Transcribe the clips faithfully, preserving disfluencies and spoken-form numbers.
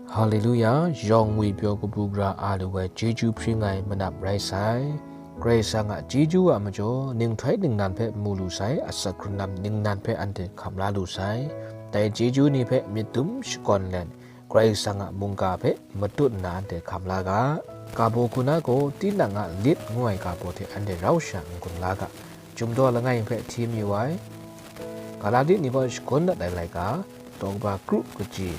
Haleluya, yawng ngwi pyaw kabu gara a lu ai chyeju hpring ai manam rai sai. Karai Kasang a chyeju a majaw, ninghtoi ningnan hpe mu lu sai, asak hkrunlam ningnan hpe anhte hkam la lu sai. Dai chyeju ni hpe myit dum shakawn let, Karai Kasang a mungga hpe matut nna anhte hkam la ga. Kabaw hku na gaw, tinang a lit ngu ai kabaw hte anhte rau sha n-gun la ga. Chyum daw langai hpe hti mayu ai. Galati ni gaw shagun dat ai laika, daw kaba kru kaji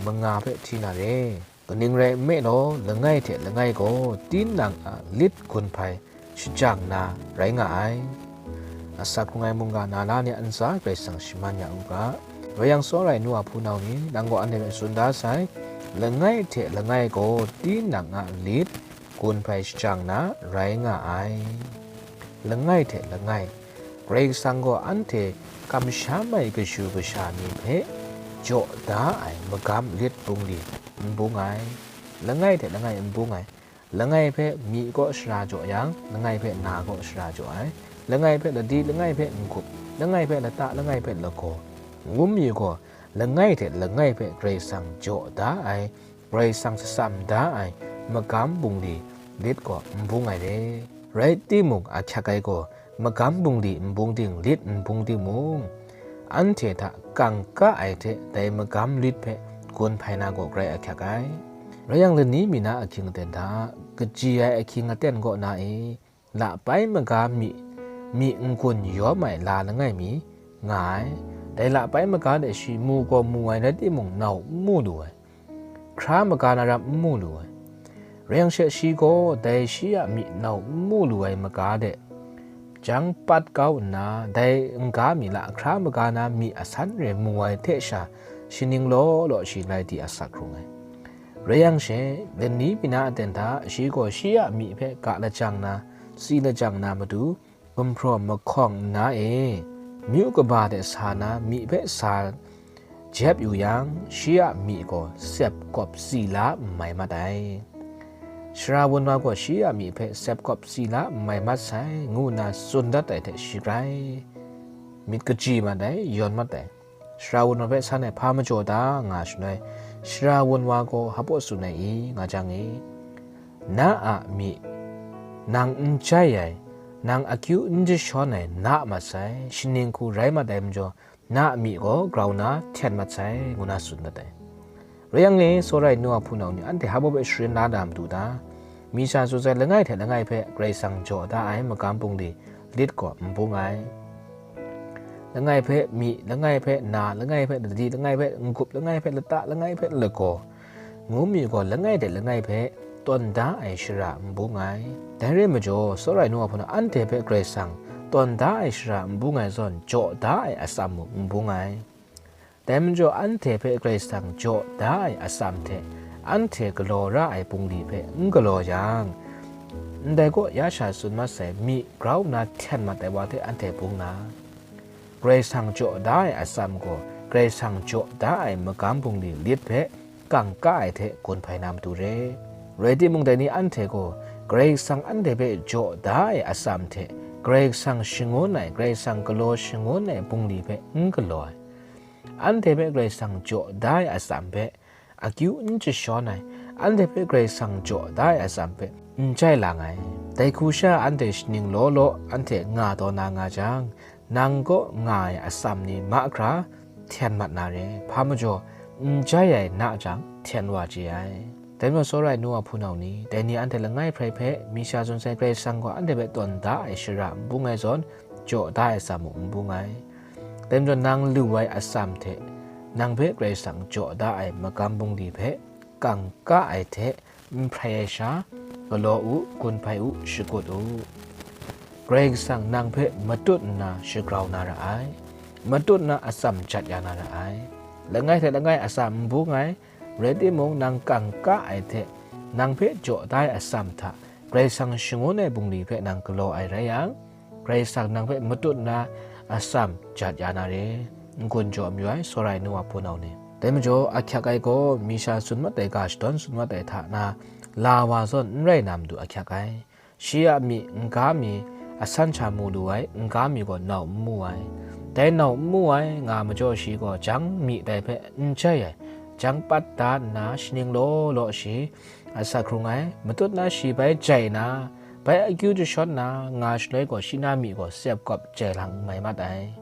manga hpe hti na re. Kaning rai nme law, langai hte langai gaw tinang a lit gun hpai shajang na rai nga ai. Asak hkrung ai mungga na la ni a ntsa Karai Kasang shaman ya u ga. Rai yang, tsawra ai nu a hpunau ni, nang gaw anhte hpe tsun da sai, langai hte langai gaw tinang a lit gun hpai shajang na rai nga ai. Langai hte langai, Karai Kasang gaw anhte kamsham ai kashu kasha ni hpe jaw da ai magam lit bungli n bung ai. Langai hte langai n bung ai. Langai hpe myi kaw shara jaw yang, langai hpe na kaw shara jaw ai. Langai hpe ladi, langai hpe n-gup, langai hpe lata, langai hpe lagaw, ngu mi gaw, langai hte langai hpe Karai Kasang jaw da ai, Karai Kasang shatsam da ai magam bungli lit gaw n bung ai re. Rai timung, ahkyak ai gaw, magam bungli n bung ting, lit n bung timung, anhte hta kangka ai hte dai magam lit hpe gun hpai na gaw grai ahkyak ai. Rai yang, lani mi na ahkying aten hta, kaji ai ahkying aten kaw na e, lapai maga myi, myi n-gun yawm ai la langai mi nga ai. Dai lapai maga de shi mu gaw mu ai rai timung, nau n mu lu ai. Hkra maga na ram n mu lu ai. Rai yang she, shi gaw dai shi a myi nau n mu lu ai maga de jang pat kau nna, dai n-ga mi la hkra maga na myi asan re mu ai hte sha, shaning law law shi lai di asak hkrung ai. Rai yang she, lani mi na aten hta shi gaw shi a myi hpe ga lajang na, si lajang na matu, gumhpraw mahkawng nna e, myu kaba de sa na myi hpe sa jep yu yang, shi a myi gaw sep kawp si la n mai mat ai. Sara wun wa gaw shi a myi hpe sep kawp si la n mai mat sai, ngu nna tsun dat ai hte shi grai myit kaji mat ai, yawn mat ai. Sara wun wa hpe san e hpa majaw ta nga shaloi, sara wun wa gaw hpa tsun ai i, nga jang e, na a myi nang n jai ai, nang akyu n jashawn ai na mat sai, shaning hku rai mat ai majaw, na a myi gaw grau na hten mat sai, ngu na tsun dat ai. Rai yang e, tsawra ai nu a hpunau ni, anhte hpa baw hpe sharin la na matu ta? Mi sha tsun sai, langai hte langai hpe Karai Kasang jaw da ai magam bungli lit gaw n bung ai. Langai hpe myi, langai hpe na, langai hpe ladi, langai hpe n-gup, langai hpe lata, langai hpe lagaw, ngu mi gaw, langai hte langai hpe tawn da ai shara n bung ai. Dai re ai majaw, tsawra ai nu a hpunau, anhte hpe Karai Kasang tawn da ai shara n bung ai zawn, jaw da ai atsam mung n bung ai. Dai majaw, anhte hpe Karai Kasang jaw da ai atsam hte anhte galaw ra ai bungli hpe n galaw yang, ndai kaw ya sha tsun mat sai, myi grau nna hten mat ai wa hte anhte bung na, Karai Kasang jaw da ai atsam gaw, Karai Kasang jaw da ai magam bungli lit hpe kangka ai hte gun hpai na matu re. Rai timung, dai ni anhte gaw Karai Kasang anhte hpe jaw da ai atsam hte Karai Kasang shangun ai, Karai Kasang galaw shangun ai bungli hpe n galaw ai. Anhte hpe Karai Kasang jaw da ai atsam hpe akyu n jashawn ai, anhte hpe Karai Kasang jaw da ai atsam hpe n jai lang ai. Dai hku sha anhte shaning law law anhte nga taw na nga jang, nang kaw nga ai atsam ni mahkra hten mat na re, hpa majaw n jai ai na jang, hten wa chye ai. Dai majaw, tsawra ai nu a hpunau ni, dai ni anhte langai hprai hpe mi sha tsun sai, Karai Kasang gaw anhte hpe tawn da ai shara n bung ai zawn, jaw da ai atsam mung n bung ai. Dai majaw, nang lu ai atsam hte nang hpe Karai Kasang jaw da ai magam bungli hpe kangka ai hte n hprai ai sha, galaw u, gun hpai u, shakut u. Karai Kasang nang hpe matut nna shagrau na ra ai, matut nna atsam jat ya na ra ai. Langai hte langai atsam n bung ai, rai timung, nang kangka ai hte nang hpe jaw da ai atsam hta Karai Kasang shangun ai bungli hpe nang galaw ai rai yang, Karai Kasang nang hpe matut nna atsam jat ya na re, n-gun jaw mayu ai, tsawra ai nu a hpunau ni. Dai majaw, ahkyak ai gaw, mi sha tsun mat ai ga shadawn tsun mat ai hta na, la wa zawn n rai na matu ahkyak ai. Shi a myi n-ga mi asan sha mu lu ai, n-ga mi gaw nau n mu ai. Dai nau n mu ai nga majaw, shi gaw jang myi dai hpe n jai ai, jang pat da nna, shaning law law shi asak hkrung ai, matut na shi bai jai na, bai akyu jashawn na nga shaloi gaw, shi na myi gaw sep kawp jai lang n mai mat ai.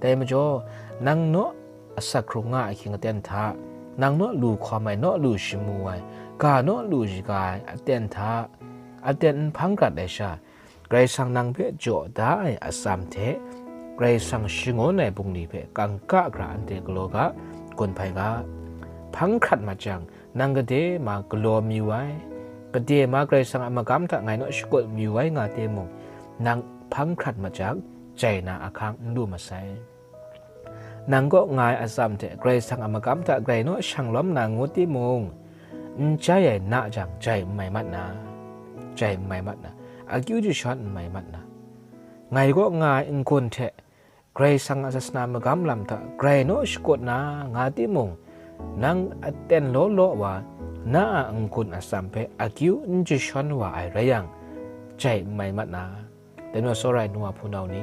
Dai majaw, nang naw asak hkrung nga ahkying aten hta, nang naw lu hkawm ai, naw lu shamu ai, ga naw lu shaga ai aten hta, aten n hpang hkrat ai sha, Karai Kasang nang hpe jaw da ai atsam hte, Karai Kasang shangun ai bungli hpe kangka hkra anhte galaw ga, gun hpai ga. Hpang hkrat mat jang, nang gade ma galaw mayu ai, gade ma Karai Kasang a magam hta ngai naw shakut mayu ai nga timung, nang hpang hkrat mat jang, jai na ahkang n lu masai. Nang kaw nga ai atsam hte Karai Kasang a magam hta grai naw shang lawm na ngut timung, n jai ai na jang, jai n mai mat na, jai n mai mat na, akyu jashawn n mai mat na, ngai kaw nga ai n-gun hte Karai Kasang a sasana magam lam hta grai naw shakut na nga timung, nang aten law law wa, na a n-gun atsam hpe akyu n jashawn wa ai rai yang, jai n mai mat na. Dai majaw, tsawra ai nu wa hpunau ni,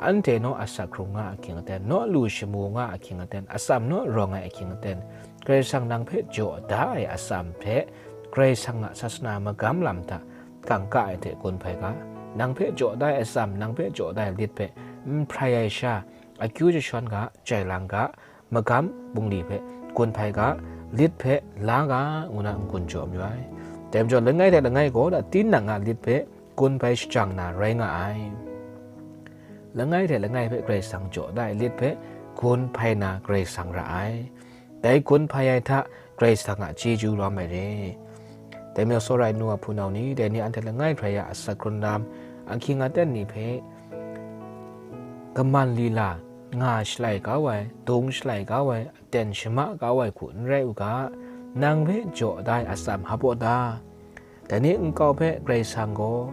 anhte naw asak hkrung nga ahkying aten, naw lu shamu nga ahkying aten, atsam naw rawng ai ahkying aten, Karai Kasang nang hpe jaw da ai atsam hpe, Karai Kasang a sasana magam lam hta kangka ai hte gun hpai ga. Nang hpe jaw da ai atsam, nang hpe jaw da ai lit hpe n hprai ai sha, akyu jashawn ga, jai lang ga, magam bungli hpe gun hpai ga, lit hpe la ga, ngu na n-gun jaw mayu ai. Dai majaw, langai hte langai gaw tinang a lit hpe gun hpai shajang na rai nga ai. Langai hte langai hpe Karai Kasang jaw da ai lit hpe gun hpai na Karai Kasang ra ai. Dai gun hpai ai hta Karai Kasang a chyeju lawm ai re. Dai majaw, tsawra ai nu wa hpunau ni, dai ni anhte langai hkrai a asak hkrung lam, ahkying aten ni hpe kaman lila nga shalai kau ai, dung shalai kau ai, aten shama kau ai hku n rai u ga, nang hpe jaw da ai atsam hpaw da. Dai ni nkau hpe Karai Kasang gaw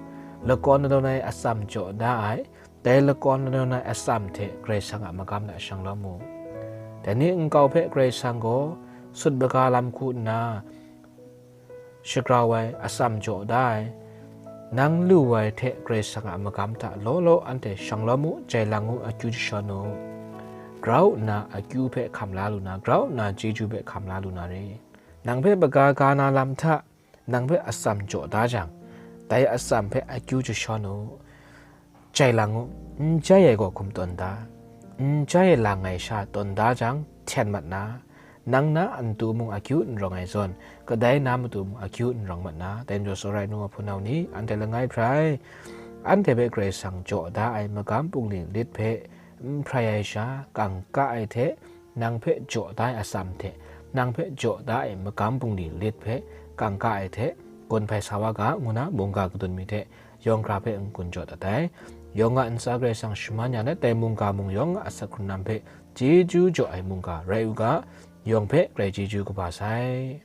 lakawn ladawn ai atsam jaw da ai, dai lakawn ladawn ai atsam hte Karai Kasang a magam hta shang lawm mu. Dai ni nkau hpe Karai Kasang gaw sut maga lam hku nna shagrau ai, atsam jaw da ai, nang lu ai hte Karai Kasang a magam hta law law anhte shang lawm u, jai lang u, akyu jashawn u. Grau nna akyu hpe hkam la lu na, grau nna chyeju hpe hkam la lu na re. Nang hpe maga ga na lam hta, nang hpe atsam jaw da jang, dai atsam hpe akyu jashawn u. Jai lang u, n jai ai gaw hkum tawn da, n jai ai lang ai sha tawn da jang, hten mat na, nang na a matu mung akyu n rawng ai zawn, kadai na matu mung akyu n rawng mat na, dai majaw tsawra ai nu wa hpunau ni, anhte langai hkrai, anhte hpe Karai Kasang jaw da ai magam bungli lit hpe n hprai ai sha, kangka ai hte, nang hpe jaw da ai atsam hte, nang hpe jaw da ai magam bungli lit hpe kangka ai hte, gun hpai sa wa ga, ngu na mungga kadun mi hte, yawng hkra hpe n-gun jaw dat ai. Yawng a ntsa Karai Kasang shaman ya let, dai mungga mung yawng a asak hkrung lam hpe chyeju jaw ai mungga rai u ga, yawng hpe grai chyeju kaba sai.